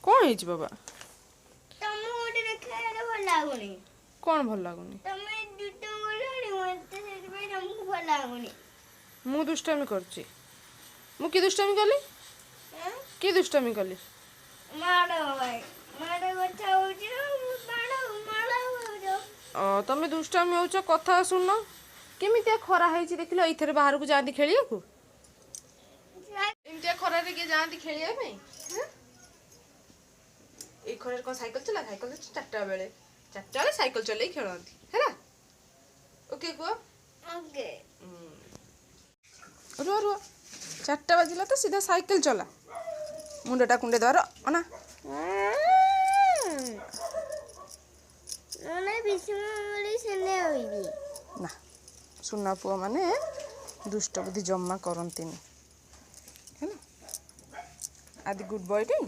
କ'ଣ ହେଇଛି ବାବା? ତମକୁ ଗୋଟେ ଦେଖାଇଲେ ଭଲ ଲାଗୁନି। କ'ଣ ଭଲ ଲାଗୁନି? ତମେ ଦୁଷ୍ଟ କଲଣି ମତେ, ସେଥିପାଇଁ ତମକୁ ଭଲ ଲାଗୁନି। ମୁଁ ଦୁଷ୍ଟାମି କରୁଛି? ମୁଁ କି ଦୁଷ୍ଟାମି କଲି? କି ଦୁଷ୍ଟାମି କଲି? ମାଡ଼ ମାଡ଼ କଥା ହଉଛି, ମାଡ଼ ମାଡ଼ ହଉଛ। ତମେ ଦୁଷ୍ଟାମି ହଉଛ, କଥା ଶୁଣୁନ। କେମିତିଆ ଖରା ହେଇଛି ଦେଖିଲ? ଏଇଥିରେ ବାହାରକୁ ଯାଆନ୍ତି ଖେଳିବାକୁ? ଏମିତିଆ ଖରାରେ କିଏ ଯାଆନ୍ତି ଖେଳିବା ପାଇଁ? ଏଇ ଖରାରେ କ'ଣ ସାଇକେଲ ଚଲା? ସାଇକେଲ 4ଟା ବେଳେ, 4ଟା ବେଳେ ସାଇକେଲ ଚଲେଇ ଖେଳନ୍ତି। ହେଲା, ଓକେ କୁହ। ଓକେ। ରୁହ ରୁହ, 4ଟା ବାଜିଲା ତ ସିଧା ସାଇକେଲ ଚଲା। ମୁଣ୍ଡଟା କୁଣ୍ଡେଇ ଦେବାର ଅନା। ନା, ସୁନା ପୁଅ ମାନେ ଦୁଷ୍ଟ ବୁଦ୍ଧି ଜମା କରନ୍ତିନି। ହେଲା ଆଦି ଗୁଡ୍ ବୟଟି?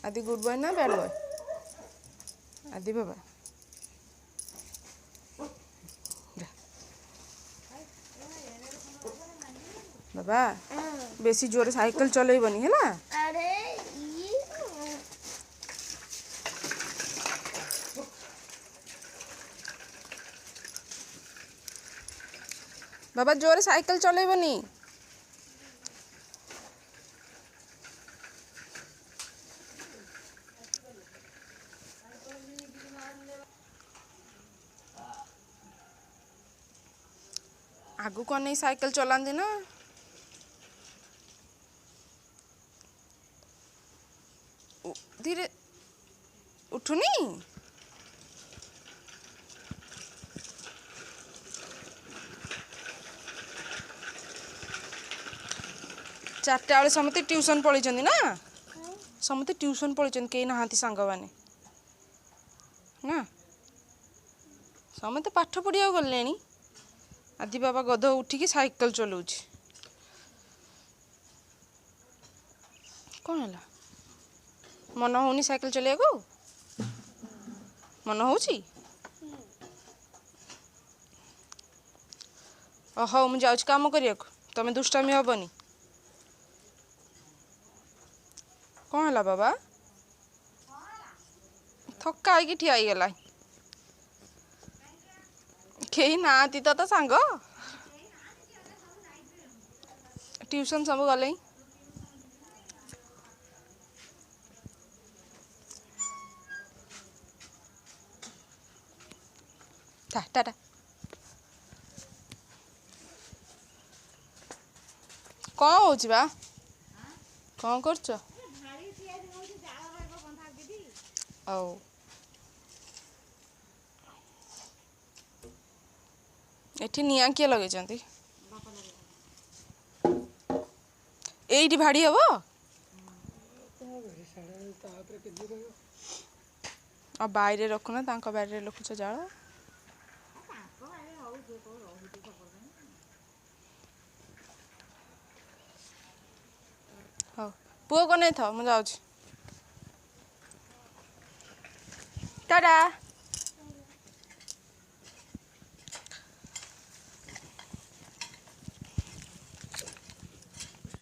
ଆଦି ଗୁଡ୍ ବୟ ନା ବ୍ୟାଡ୍ ବୟ? ଆଦି ବାବା, ବାବା, ବେଶୀ ଜୋରେ ସାଇକେଲ ଚଲେଇବନି, ହେଲା? ଆରେ, ବାବା, ଜୋରେ ସାଇକେଲ ଚଲେଇବନି। ଆଗକୁ ଅନେଇ ସାଇକେଲ ଚଲାନ୍ତି ନା? ଧୀରେ ଉଠୁନି। 4ଟା ବେଳେ ସମସ୍ତେ ଟ୍ୟୁସନ୍ ପଳେଇଛନ୍ତି ନା? ସମସ୍ତେ ଟ୍ୟୁସନ୍ ପଳେଇଛନ୍ତି, କେହି ନାହାନ୍ତି ସାଙ୍ଗମାନେ ନା? ସମସ୍ତେ ପାଠ ପଢ଼ିବାକୁ ଗଲେଣି। ଆଦି ବାବା ଗଧ ଉଠିକି ସାଇକେଲ ଚଲାଉଛି। କ'ଣ ହେଲା, ମନ ହଉନି ସାଇକେଲ ଚଲେଇବାକୁ? ମନ ହଉଛି? ହଉ, ମୁଁ ଯାଉଛି କାମ କରିବାକୁ, ତମେ ଦୁଷ୍ଟାମି ହବନି। କ'ଣ ହେଲା ବାବା? ଥକା ହେଇକି ଠିଆ ହେଇଗଲା। କେହି ନାହାନ୍ତି ତ ତା ସାଙ୍ଗ? ଟ୍ୟୁସନ୍ ସବୁ ଗଲେ। ଟାଟା। କ'ଣ ହଉଛି ବା? କ'ଣ କରୁଛ? ଆଉ ଏଠି ନିଆଁ କିଏ ଲଗେଇଛନ୍ତି? ଏଇଠି ଭାଡ଼ି ହବ? ଆଉ ବାଇରେ ରଖୁନ, ତାଙ୍କ ବାରିରେ ରଖୁଛ ଜାଳ। ହଉ, ପୁଅକୁ ନେଇଥାଅ, ମୁଁ ଯାଉଛି। ଟାଟା।